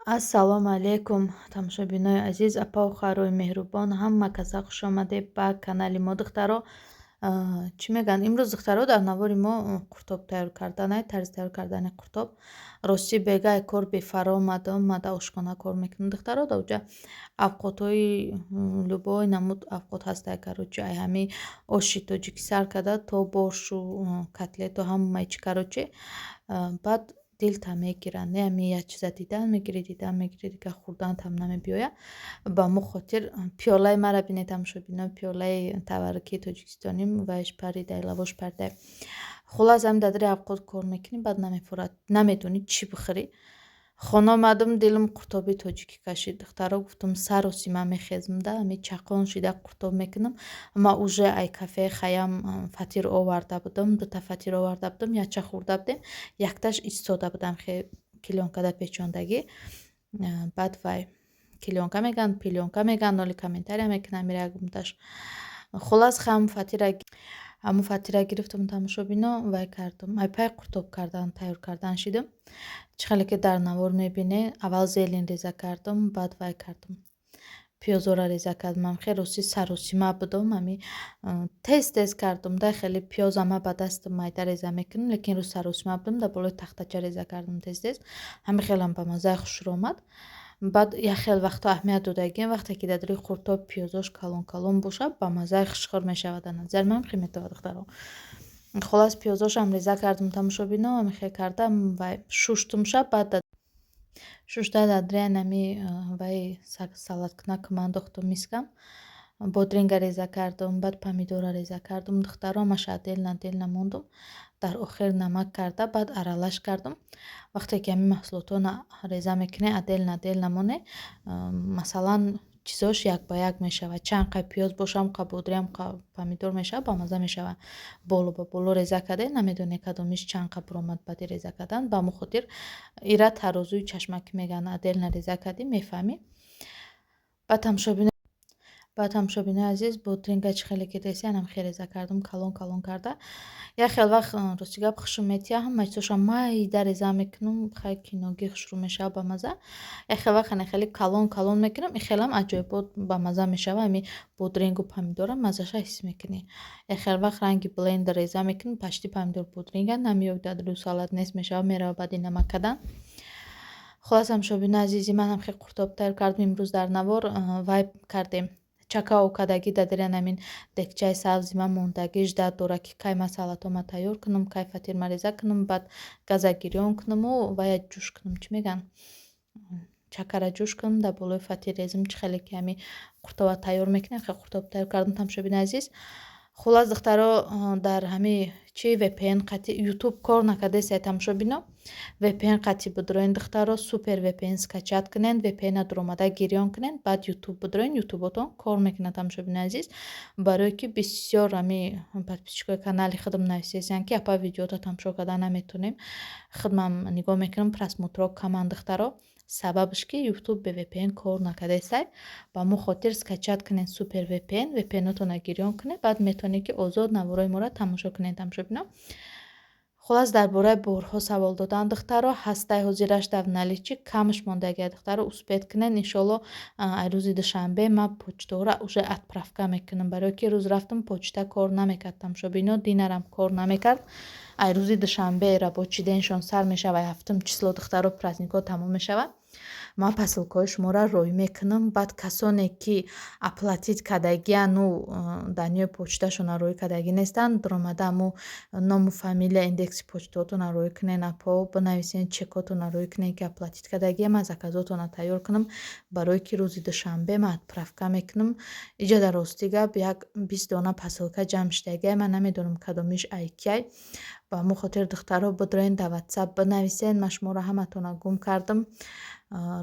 Ассалому алайкум, тамошобинои азиз, апау хоҳарои меҳрубон, ҳама каса хушомадед ба канали мо. Духтаро, чӣ мегӯянд, имрӯз, духтаро, дар навори мо қуртоб тайёр карданай, тарзи тайёр кардани қуртоб. Ростӣ, бегай кор бефаро омадам, ма дар ошхона кор мекунам, духтаро. Дар оҷа авқотҳои любой намуд авқот ҳастай, короче, ай ҳами оши тоҷикӣ сар карда то боршу, котлету, ҳамаи чӣ, короче. Баъд дилта мегиранд, не, ами як чиза дидан мегирӣ, дидан мегирӣ, дигар хӯрдантам намебиёяд. Ба мо хотир пиёлаи мара бинед, тамошобино, пиёлаи таваррукии тоҷикистоним вайш паридай, лавош паридай. Хуллас, ами дар дари авқот кор мекунӣ, баъд намефурад, намедонӣ чӣ бихӯрӣ. Хона омадам, дилам қуртоби тоҷикӣ кашид, духтаро. Гуфтам, саросима мехезм да, ами чақон шида қуртоб мекунам. Ма уже ай кафеи Хаям фатир оварда будам, дута фатир оварда будам, якча хӯрда будем, якташ истода будам, хе клёнкада печондагӣ. Баъд вай клёнка мегӯянд, плёнка мегӯянд, ноли комментария мекунам ягумташ. Хуллас, хам фатира, ҳамун фатира гирифтам, тамошобино, вай кардам, ай пай қуртоб кардан, тайёр кардан шидам. Чӣ хеле ки дар навор мебинед, аввал зелень реза кардам, баъд вай кардам, пиёзора реза кардам. Хеле, ростӣ, саросима будам, ами тез тез кардам да. Хеле пиёза ма ба дастам майда реза мекунам, лекин рӯз саросима будам, дар болои тахтача реза кардам тез тез. Ҳами хелам ба маззаи хушрӯ омад. Баъд як хел вақтҳо аҳамият додагиам, вақте ки дар дари қуртоб пиёзош калон калон бошад, ба маззаи хушхӯр мешавад. Дар назари ман хеле метавад, духтаро. Хуллас, пиёзошам реза кардам, тамошобино, ҳамихел кардам, вай шуштумша. Баъд шушта дар дрян ами вай салаткунакам андохтум, мискам бодринга реза кардам, баъд помидора реза кардам, духтаро, ҳамаша отдельно отдельно мондум. Дар охир намак карда, баъд аралаш кардам. Вақте ки ҳамин маҳсулотҳоро реза мекунед, отдельно отдельно монед, масалан, чизош як ба як мешавад. Чанд қай пиёз боша, ҳам қа бодринг, ҳам қа помидор мешавад, бамазза мешавад. Боло ба боло реза кардед, намедонед, кадомиш чанд қа буромад баъди реза кардан. Ба ҳамон хотир ира тарозуи чашмакӣ мегӯянд, отдельно реза кардӣ, мефаҳмӣ. Баъд, тамошобинои азиз, бодринга чӣ хеле ки дидед, анам хел реза кардам, калон калон карда. Як хел вақт, рости гап, хушум метиҳад, ҳама чизошам майда реза мекунам, хай киногӣ хушрӯ мешавад, бамазза. Як хел вақт ана хеле калон калон мекунам, ин хелам аҷоибот бамазза мешавад. Ҳами бодрингу помидора маззаша ҳис мекунӣ. Як хел вақт ранги блендер реза мекунӣ, почти помидор бодринга намеёбад, рӯи салат нест мешавад, меравад баъди намак кардан. Хуллас, тамошобинои азизи ман, ҳам хел қуртоб тайёр кардем имрӯз дар навор. Вай кардем, чакао кардагӣ дар дари ҳамин дегчаи сабзи ман мондагӣ, ждать дора, ки кай ман салатҳома тайёр кунам, кай фатирма реза кунам, баъд газа гирён кунаму вая ҷӯш кунам, чӣ мегӯянд, чакара ҷӯш кунам, дар болои фатир резам. Чӣ хеле ки ҳами қуртоба тайёр мекунем, хел қуртоб тайёр кардам, тамошобинои азиз. Хуллас, духтаро, дар ҳами чи VPN қати Ютуб кор накардесай, тамошобино, VPN қати бидроен, духтаро, Супер VPN скачать кунед, VPN-а дуромада гирён кунед, баъд Ютуб бидроен, Ютуботон кор мекунад, тамошобинои азиз. Барое ки бисёр ҳами подписчикои канали худам нависесиянд, ки апа, видеото тамошо карда наметонем, худмам нигоҳ мекунам, просмотрҳо каманд, духтаро. Сабабаш ки Ютуб бе VPN кор накардесай. Ба ҳамон хотир скачать кунед Супер VPN, VPN-отонро гирён кунед, баъд метавонед, ки озод наворои моро тамошо кунед, тамошобино. Хуллас, дар бораи борҳо савол доданд, духтаро. Ҳастаи ҳозираш дар наличии, камаш мондагия, духтаро, успеть кунед. Иншоалло, ай рӯзи душанбе ман почтаҳоро уже отправка мекунам, барое ки рӯз рафтам, почта кор намекард, тамошобино, динарам кор намекард. Ай рӯзи душанбе рабочий деньшон сар мешавад, ай ҳафтум число, духтаро, праздникҳо тамом мешавад, ман посылкаҳои шуморо роҳӣ мекунам. Баъд касоне ки оплатить кардагиану данныеи почташонро роҳӣ кардагӣ нестанд, дуромада аму ному, фамилия, индекси почтаотонро роҳӣ кунед, апо, бинависен, чекотонро роҳӣ кунед, ки оплатить кардагия, ман заказотонро тайёр кунам, барое ки рӯзи душанбе ман отправка мекунам. Иҷа дар рости гап, як 20 дона посылка ҷамъ шудагия, ман намедонам, кадомиш ай киай. Ба ҳамон хотир, духтаро, бидроен, дар Ватсап бинависен. Ман шуморо ҳаматонро гум кардам.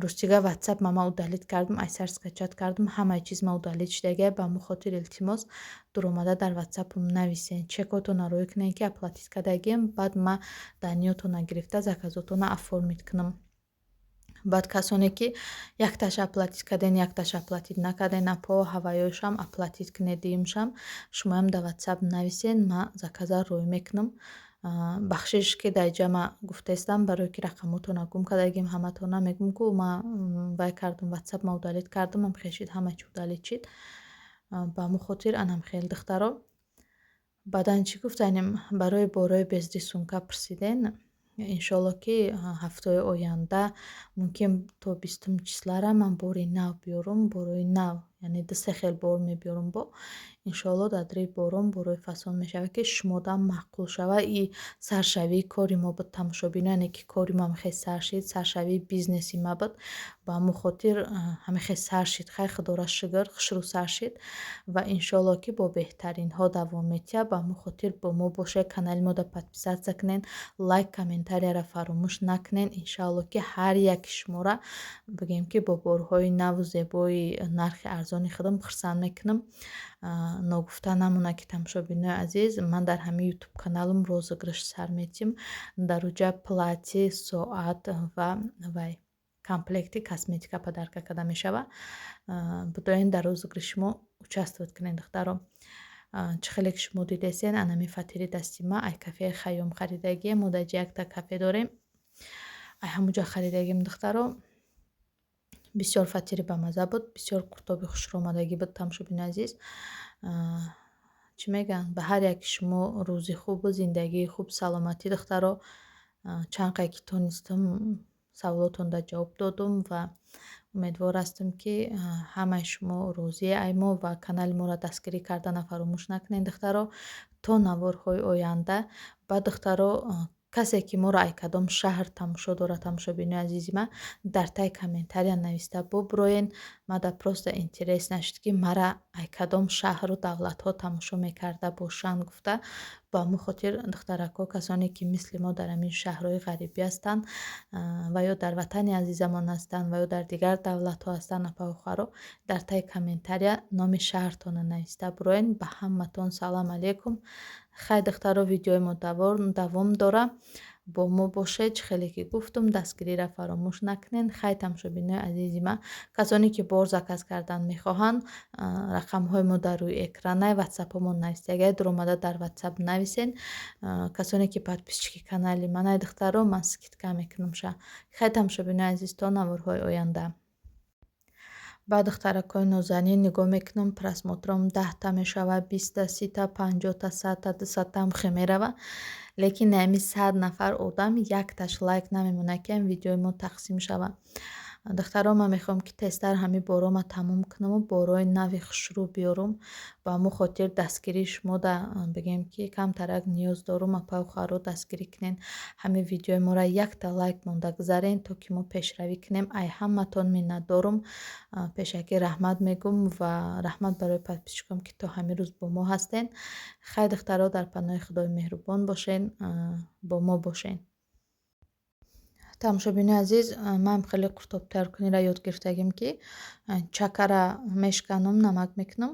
Ростига, Ватсап ман удалить кардам, айсар скачать кардам, ҳамаи чиз ма удалить шудагия. Ба ҳамон хотир, илтимос, дуромада дар Ватсапам нависен, чекотонро роҳӣ кунед, ки оплатить кардагием, баъд ман данныеотонро гирифта, заказотонро оформить кунам. Баъд касоне ки якташа оплатить карден, якташа оплатить накарден, апо, Бахшиш, ки дар ҷа ма гуфтаистам, барое ки рақамотона гум кардагим, ҳаматона мегӯм, ку ма вай кардум, ватсап ма удалить кардум, ам хел шид, ҳама чи удалить шид. Ба ҳамун хотир анам хел, духтаро. Баъдан чӣ гуфтанем, барои борои без рисунка пурсиден. Иншоалло, ки ҳафтаи оянда, мумкин то 20-уми числара ман бори нав биёрум, борои нав, яъне ду-се хел бор мебиёрум. Бо иншоалло дар дри борон борои фасон мешавад, ки шумодам маъқул шавад. И саршавии кори мо буд, тамошобино, яъне ки кори мо ҳамихел сар шид, саршавии бизнеси ма буд. Ба ҳамун хотир ҳамихел сар шид. Хай, худоро шукр, хушрӯ сар шид ва иншоалло, ки бо беҳтаринҳо давом метиҳад. Ба ҳамун хотир бо мо бошед, канали мода подписаться кунед, лайк, комментарияро фаромӯш накунед. Иншоалло, ки ҳар яки шуморо, бигем, ки бо борҳои наву зебои нархи арзони худам хурсанд мекунам. Ногуфта намонад, ки, тамошобинои азиз, ман дар ҳамин ютуб каналам розыгрыш сар метиҳам. Дар уҷа платье, соат ва вай комплекти косметика подарка карда мешавад. Будоен дар розыгрыши мо участвовать кунед, духтаро. Чӣ хеле ки шумо дидесен, анами фатири дасти ма ай кафеи Хайём харидагием. Мо дар ҷа якта кафе дорем, ай ҳамуҷа харидагим, духтаро. Бисёр фатири бамаза буд, бисёр қуртоби хушрӯомадагӣ буд, тамошобини азиз. Чӣ мегӯянд, ба ҳар яки шумо рӯзи хубу зиндагии хуб, саломатӣ, духтаро. Чанд қай ки тонистам, саволотонда ҷавоб додум ва умедвор ҳастам, ки ҳамаи шумо розие ай мо ва канали моро дастгирӣ кардана фаромӯш накунед, духтаро. То наворҳои оянда. Ба духтаро, касе ки моро ай кадом шаҳр тамошо дорад, тамошобинои азизи ман, дар таи комментария нависта буброен. Мада просто интерес нашуд, ки мара ай кадом шаҳру давлатҳо тамошо мекарда бошанд гуфта. Ба ҳамун хотир, духтаракҳо, касоне ки мисли мо дар ҳамин шаҳрҳои ғарибӣ ҳастанд ва ё дар ватани азизамон ҳастанд ва ё дар дигар давлатҳо ҳастанд, апаву хоҳаро, дар таи комментария номи шаҳртонро нависта буроен. Ба ҳаматон салом алейкум. Хай, духтаро, видеои мо давом дорад, бо мо бошед. Чӣ хеле ки гуфтум, дастгириро фаромӯш накунед. Хай, тамошобинои азизи ман, касоне ки бор заказ кардан мехоҳанд, рақамҳои мо дар рӯи экранай, ватсапҳомон нависагай, дуромада дар ватсап нависен. Касоне ки подписчики канали манай, духтаро, ман скидка мекунам ша. Хай, тамошобинои азиз, то наворҳои оянда. Ба духтаракҳои нозанин нигоҳ мекунам, просмотром 10-та мешавад, 20-та, 30-та, 50-та, 100-та, 200-таам хе меравад, лекин ҳами 100 нафар одам якташ лайк намемонад, ки ҳам видеои мо тақсим шавад. Духтаро, ман мехоҳам, ки тезтар ҳами борома тамом кунаму борои нави хушрӯ биёрум. Ба ҳамун хотир дастгирии шумода, бигем, ки камтарак ниёз дорум. Апаю хоҳаро, дастгирӣ кунен, ҳамин видеои моро якта лайк монда гузарен, то ки мо пешравӣ кунем. Ай ҳаматон миннатдорум, пешакӣ раҳмат мегӯм ва раҳмат барои подписчикам, ки то ҳамин рӯз бо мо ҳастен. Хай, духтаро, дар паноҳи Худои меҳрубон бошен, бо мо бошен. Тамошобинои азиз, ман хеле қуртоб тайёркуниро ёд гирифтагим, ки чакара мешканам, намак мекунам,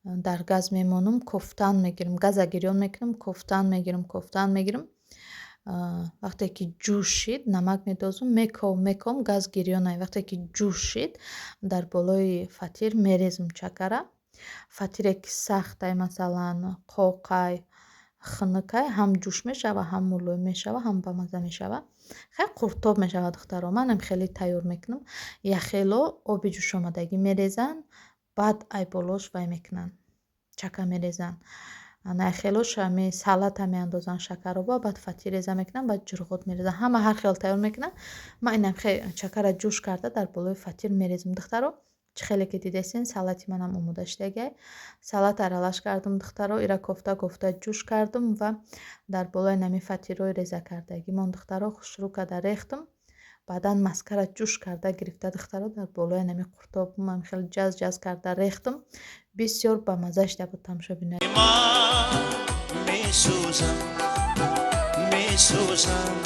дар газ мемонам, кофтан мегирам, газа гирён мекунам, кофтан мегирам, кофтан мегирам. Вақте ки ҷӯш шид, намак медозум, мековам, мековам, газ гирёнай. Вақте ки ҷӯш шид, дар болои фатир мерезм чакара. Фатире ки сахтай, масалан, қоқай, хунукай, ҳам ҷӯш мешава, ҳам мулоим мешава, ҳам бамаза мешава. Хай, қуртоб мешавад, духтаро. Манам хеле тайёр мекунам. Яхело оби ҷӯшомадагӣ мерезанд, баъд ай болош вай мекунанд, чака мерезанд. Найхелош ҳами салата меандозанд, шакароба, баъд фатир реза мекунанд, баъд ҷурғот мерезанд. Ҳама ҳар хел тайёр мекунанд. Ман инам чакара ҷӯш карда, дар болои фатир мерезам, духтаро. Чӣ хеле ки дидесен, салати манам омода шудагиай. Салат аралаш кардам, духтаро, ира кофта кофта ҷӯш кардам ва дар болои нами фатирҳои реза кардагимон, духтаро, хушрӯ карда рехтам. Баъдан маскара ҷӯш карда гирифта, духтаро, дар болои нами қуртоб ман хеле ҷаз ҷаз карда рехтам. Бисёр бамаза шуда буд, тамошобинои. Месӯзам, месӯзам.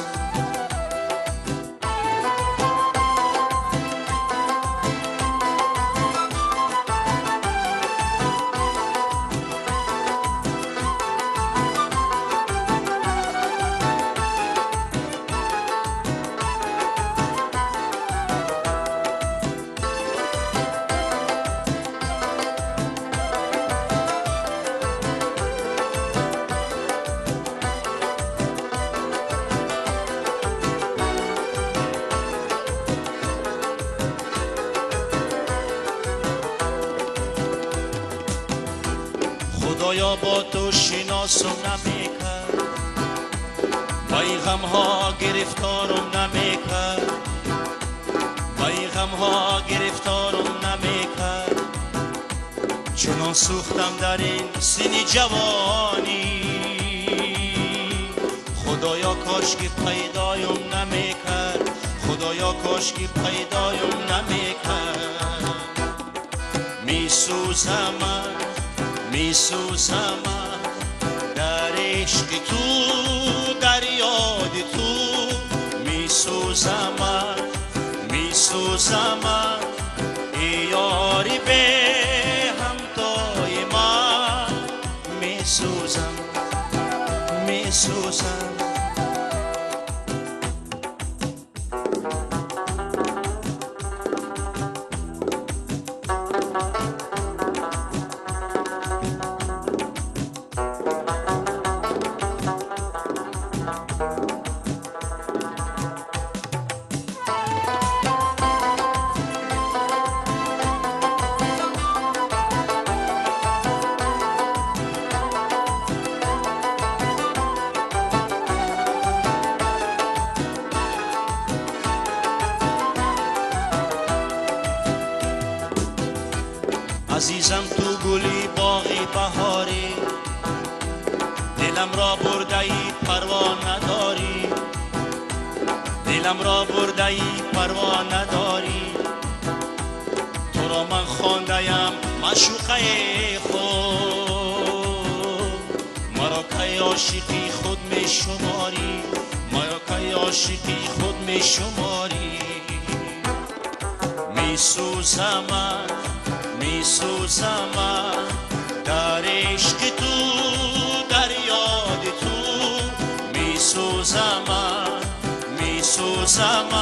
Худоё бо ту шиносум намекард, ба ин ғамҳо гирифторум намекард, ба ин ғамҳо гирифторум намекард. Чунон сӯхтам дар ин синни ҷавонӣ, Худоё кошки пайдоюм намекард, Худоё кошки пайдоюм намекард. Месӯзам, месӯзам дар ишқи ту, дар ёди ту, месӯзам, месӯзам эй ёри беҳамтои ман, месӯзам, месӯзам. Азизам ту гули боғи баҳорӣ, дилам ро бурдаӣ парво надорӣ, дилам ро бурдаӣ парво надорӣ. Туро ман хондаям маъшуқаи худ, маро кай ошиқи худ мешуморӣ, маро кай ошиқи худ мешуморӣ. Месӯзам, месӯзам дар ишқи ту, дар ёди ту, месӯзам, месӯзам.